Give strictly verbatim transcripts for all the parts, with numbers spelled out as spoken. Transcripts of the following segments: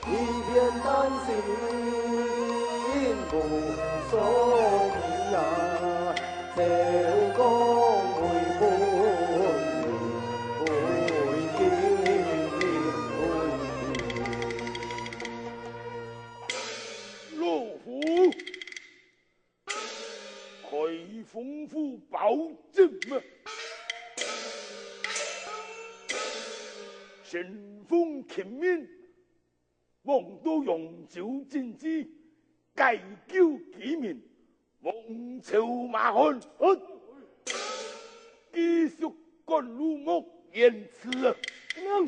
一片丹心无所依呀，秋光微风，微风微风。老夫开封府包拯啊！神风天命，王都扬州进击，解救居民，王朝马汉，呃，继续赶路，莫延迟啊！嗯。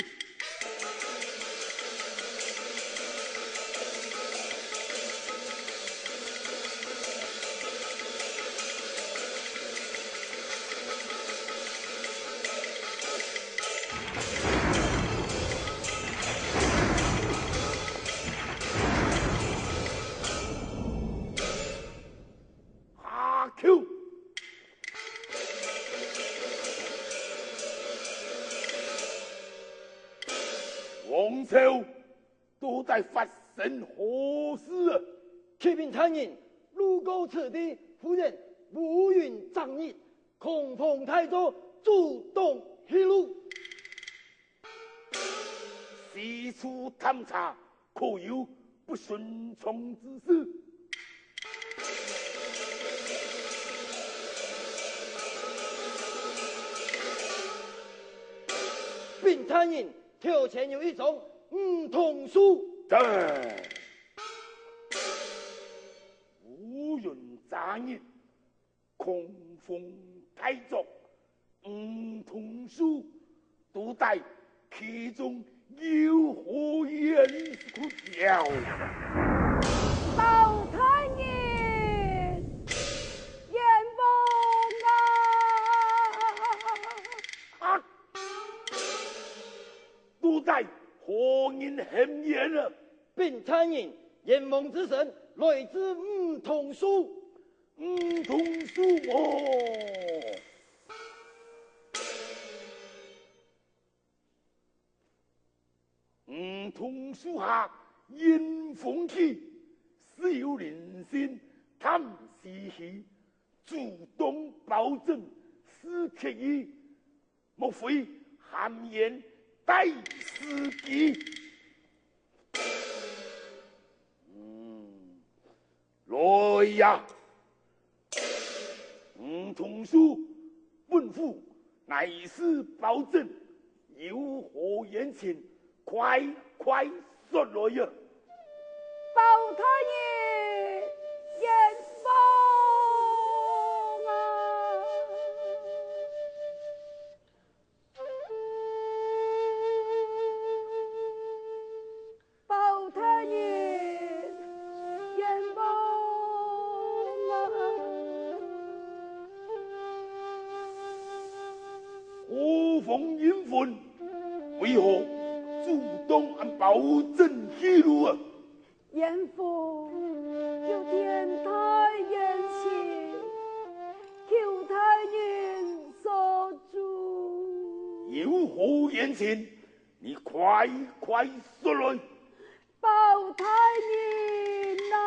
下去！王朝，到底發生何事啊？启禀大人，路過此地，忽然烏雲罩日，狂風大作，阻擋去路。 四處探查，可有不尋常之事？禀大人，頭前有一叢梧桐樹。在。烏雲罩日， 狂風大作，梧桐樹，到底其中有何緣故？包大人，冤枉啊！啊！到底何人喊冤啊？禀大人，冤枉之聲來自梧桐樹。 梧桐樹哦，梧桐樹下迎風起，時有靈仙探西去，阻擋包拯施乞意， 莫非喊冤大司机？嗯，來呀！梧桐樹，本府乃是包拯，有何冤情，快快說來呀！包大人，冤枉啊！ 包大人，冤枉啊！何況冤魂，為何阻擋俺包拯去路啊？冤魂，有天大冤情，求大人索主。有何冤情？你快快說來！ 包大人啊！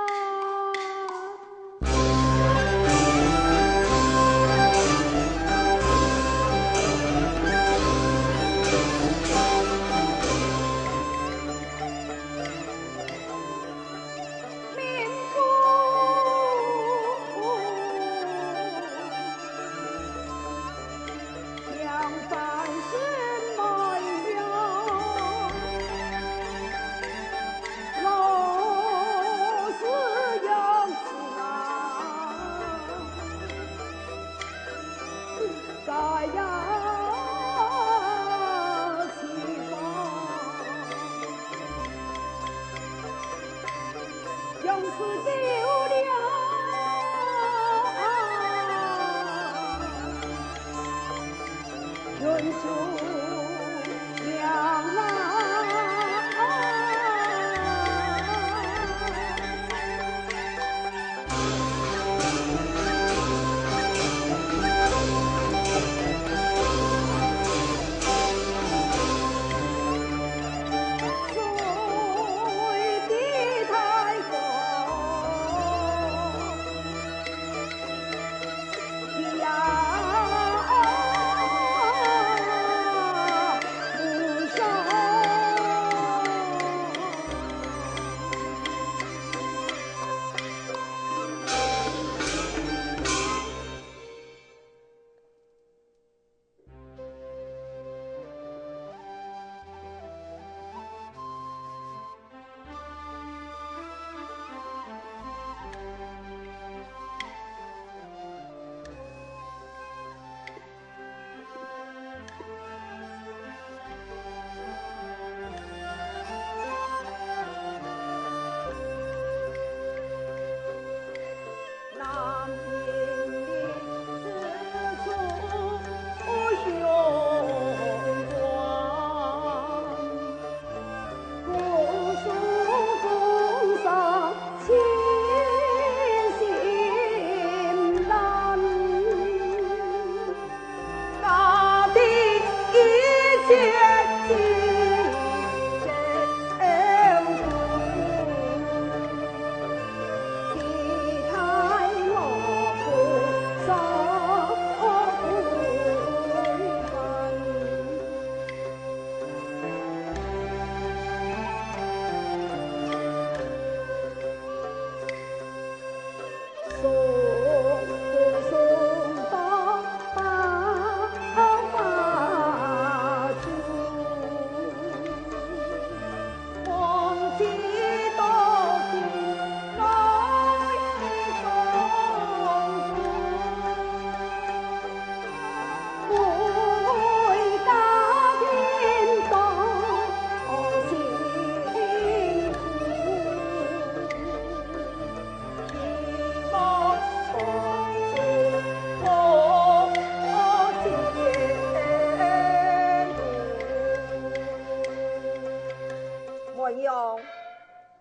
滿娘，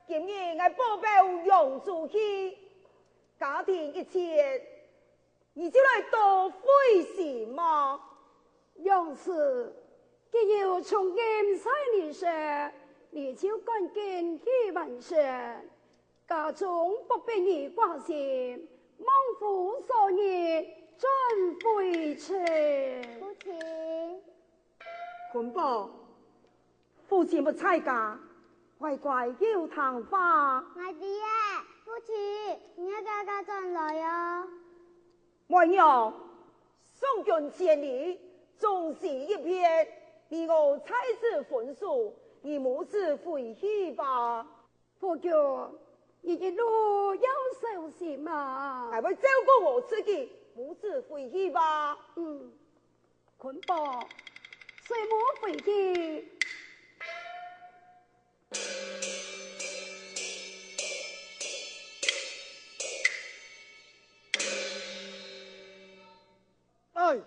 今日𠊎保鑣楊朱去，家庭一切，你就來多費心嗎？楊氏，既有從今在你身，你就趕緊去完成。 家中不必你掛心，望夫早日轉回程。母親。坤寶，父親不在家，乖乖有聽話。𠊎知了，父親，你愛遽遽轉來哦。滿娘，送君千里，終須一別，你我在此分手，你母子回去吧。 夫君，你一路要小心啊！𠊎會照顧好自己，母子回去吧。嗯，坤寶，隨母回去。 哎，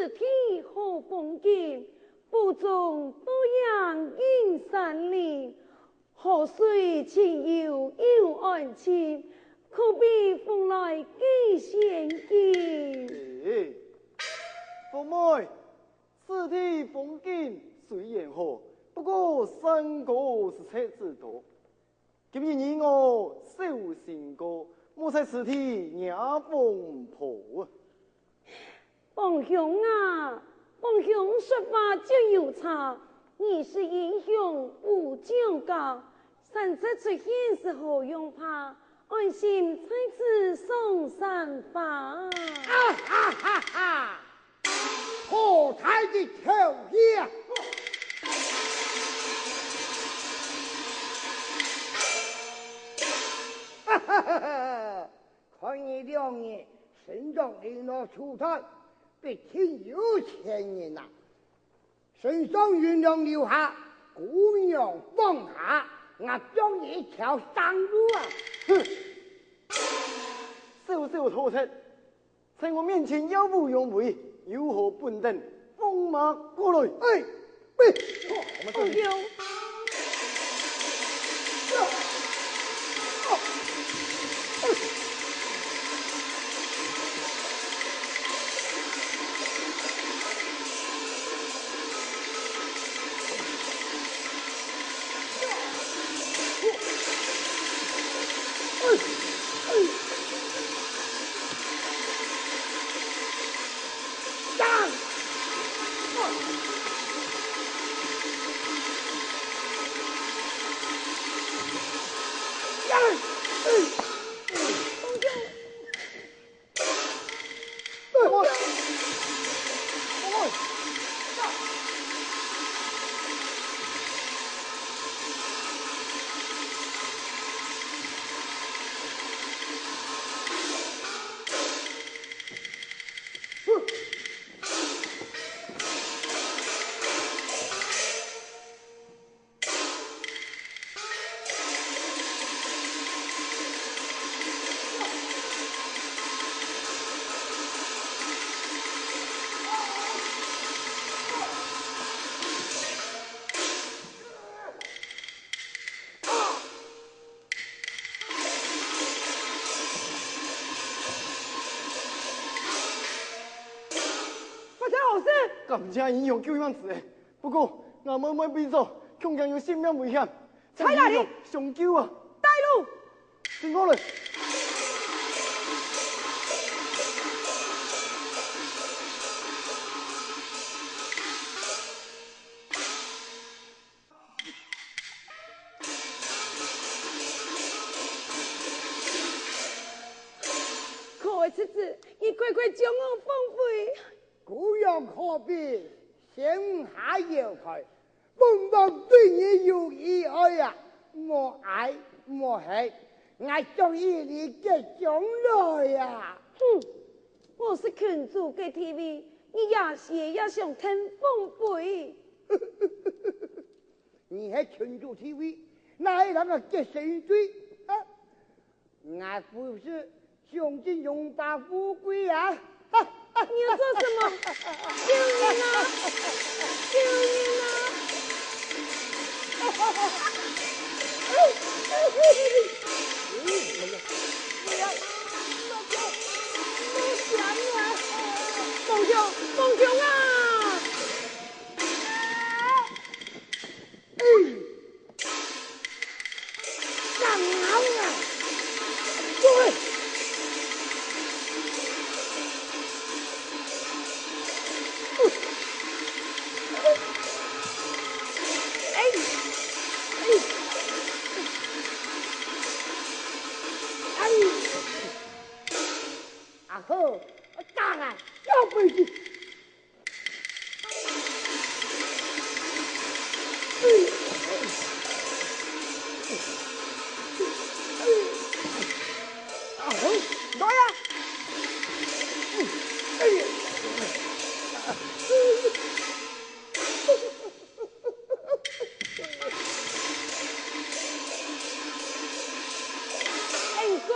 此地好風景，不中多影映山林，河水清幽又安靜，可比蓬萊寄仙境。哎，鳳妹，此地風景雖然好，不過山歌實在之多。 今日你我小心歌，莫在此地惹風波。鳳兄啊，鳳兄說話真有差，你是英雄無將功，山賊出現是好用怕，安心在此賞山花。啊哈哈哈！ 好大个頭戲啊！哈哈哈哈！看你兩人身上的那珠袋，必定有錢人啊！身上銀兩留下，姑娘放下，𠊎送你一條生路啊！哼！小小偷賊， 在我面前耀武揚威，有何本等？放馬過來！哎，喂，我們這裡。發生好事！感謝英雄救命之恩，不過，𠊎妹妹被捉，恐驚有性命危險，在哪裡？請英雄相救啊！帶路！跟我來！ 可惡个賊子，你快快將我放回！姑娘可悲，仙下有胎，鳳凰對你有意愛啊！莫哀，莫恨，𠊎將與你結將來啊！哼，我是近主个地位，你也是也想吞鳳飛？ 你係近主地位，哪會摎𠊎結成對？啊！𠊎不是想盡榮華富貴啊！哈哈！你要做什麼？救命啊！救命啊！不要，不要，不要！鳳兄，鳳兄啊！ 哎，當好啊！喂！哎，哎，哎！阿哥，打啊，要回去。 來啊！恩公，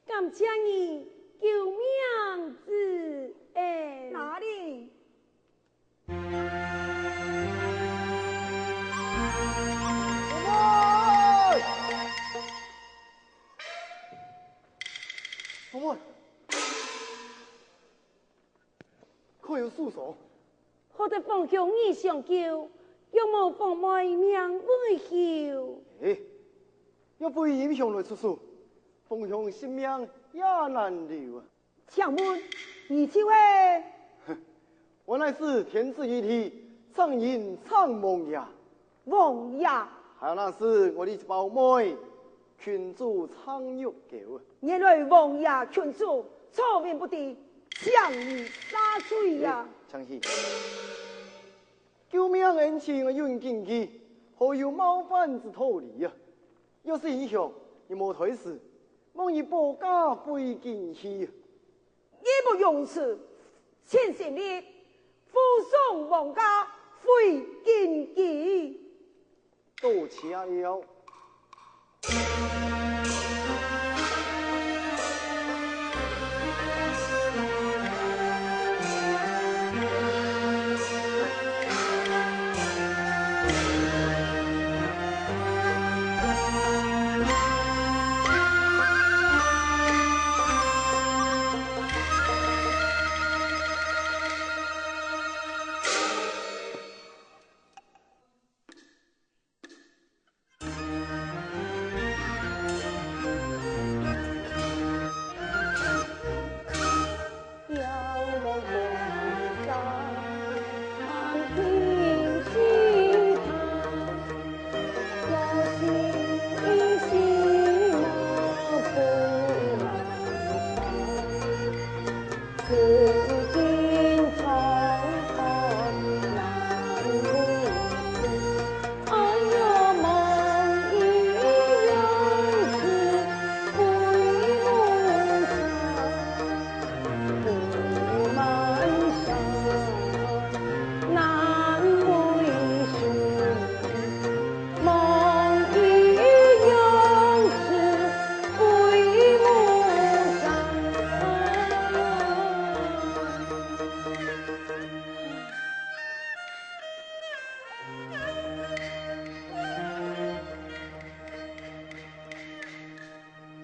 感謝你救命之可有受傷？好得皇兄你相救，若無皇妹命會休。哎，若非英雄來出手，皇兄性命也難留啊。請問，你就係？我乃是天子御弟，常人常王爺。 王爺。還有那時我的一胞妹，郡主常玉狗。原來王爺郡主，錯認不知，請你恕罪呀。哎，請起。救命恩情有人緊記，何有冒犯之道理啊？若是英雄，你無推辭，望以保駕回京去。 義不容辭，請先立，護送王家回京去。多謝了。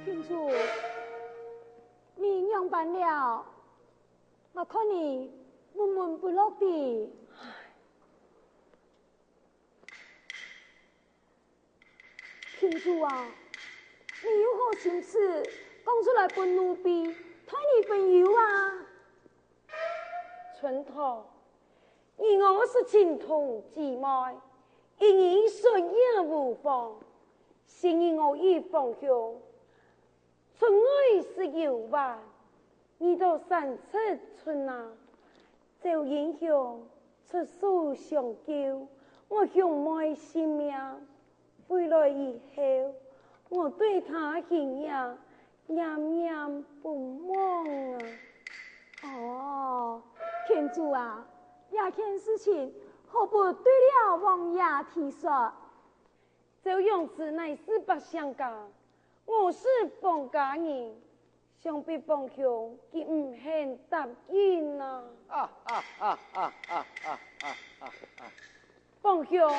郡主，你仰般了？𠊎看你悶悶不樂的。 郡主啊，你有好心事，講出來分奴婢代你分憂啊。春桃，你我係親堂姊妹，一人說也無妨，昔日我與皇兄 出外食遊玩，遇到山賊出拿，趙英雄出手相救，𠊎兄妹性命。回來以後，𠊎對他恩情念念不忘啊！哦，郡主啊，這件事情何不對了王爺提說？ 趙陽池乃是百姓家，𠊎係方家人，想必方兄佢毋肯答應啊！啊啊啊啊啊啊啊啊啊！方兄，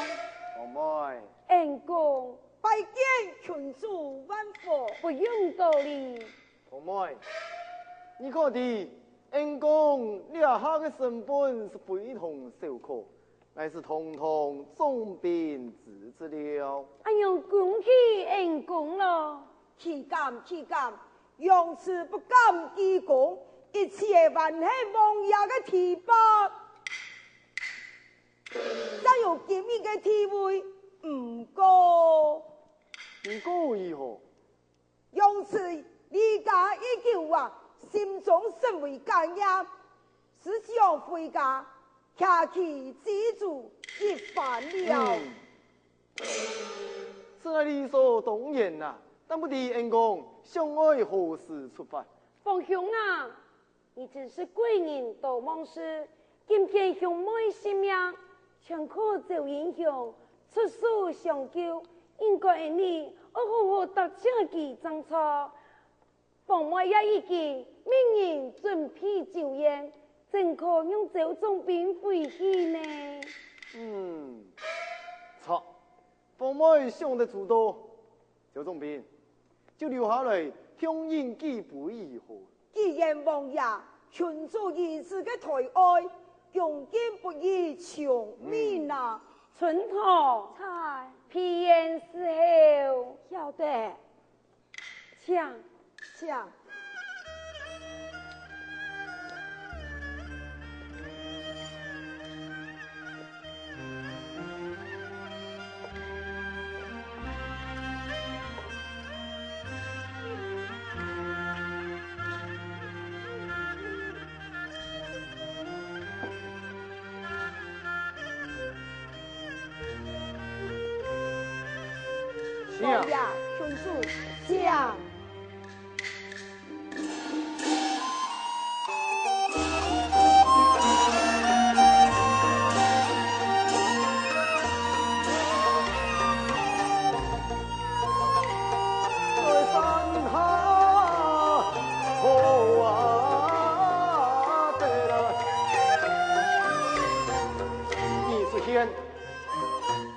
方妹，恩公，拜見郡主萬福。不用多禮。 方妹，你可知，恩公這下个身份係非同小可，乃係堂堂總兵之職了。恁樣恭喜恩公咯！豈敢，豈敢，陽池不敢居功，一切還係王爺个提拔，正有今日个地位。毋過，毋過如何？ 陽池離家已久啊，心中甚為感念，時常回家，擎旗祭祖一番了。嗯，此乃理所當然啊，但不知恩公想愛何時出發？方兄啊， 你真係貴人多忘事，今天兄妹性命，全靠趙英雄出手相救，應該你愛好好答謝佢正著。方妹也已經命人準備酒宴，正可讓趙總兵回去呢。嗯，著，方妹想得周到。趙總兵，就留下來，共飲幾杯如何？既然王爺、群主如此个抬愛，恭敬不如從命啊！春桃，在。備宴伺候。曉得。請。請。 请。老爷，请坐。请。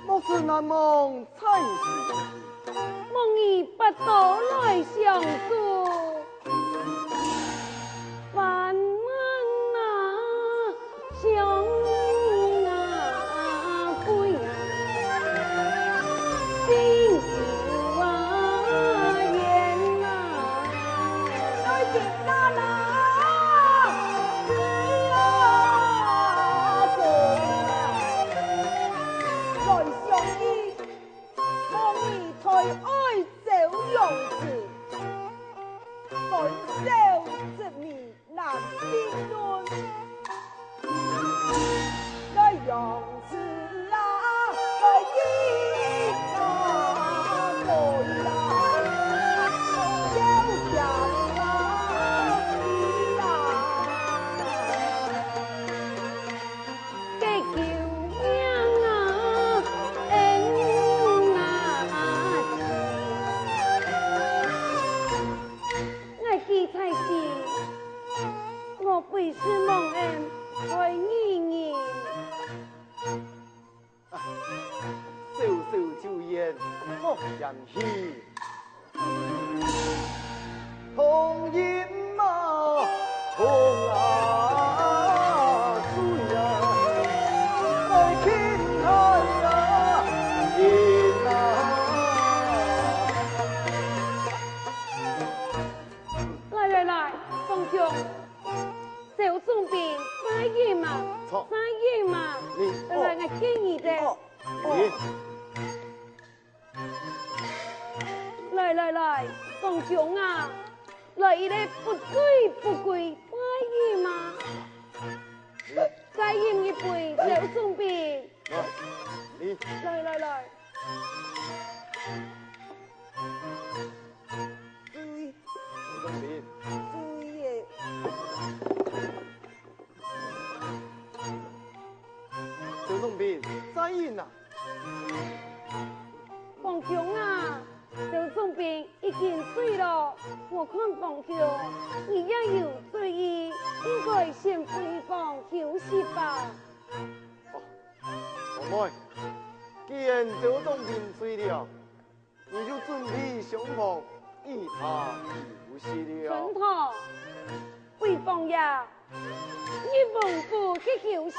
莫使難忘在時。望你八多來相助。萬萬啊，相啊歸啊，心有啊緣啊。來，金丹啊，歸啊歸啊，來相依。 望你抬愛朝陽時，轉手執迷難定論。來，楊枝啊，來，金啊，來啊，要強啊，你啊。 个救命啊，恩啊！𠊎記在心，我背时忘恩害你人。小小酒宴，莫嫌棄。 同飲啊，同啊，水啊，來敬海啊，敬啊。來來來，鳳兄，小總兵，再飲啊，著。再飲啊。你，來，來，𠊎敬你个。你。 來來來，鳳兄啊，來一个不醉不歸，再飲啊！再飲一杯，小總兵。來，你。來來來。醉。小總兵。醉耶。 小總兵，再飲啊！鳳兄啊，小總兵已經醉了，我看鳳兄你也有醉意，應該先回房休息吧。哦，妹妹，既然小總兵醉了， 你就準備廂房，與他休息了。春桃，回房呀，你蒙古去休息。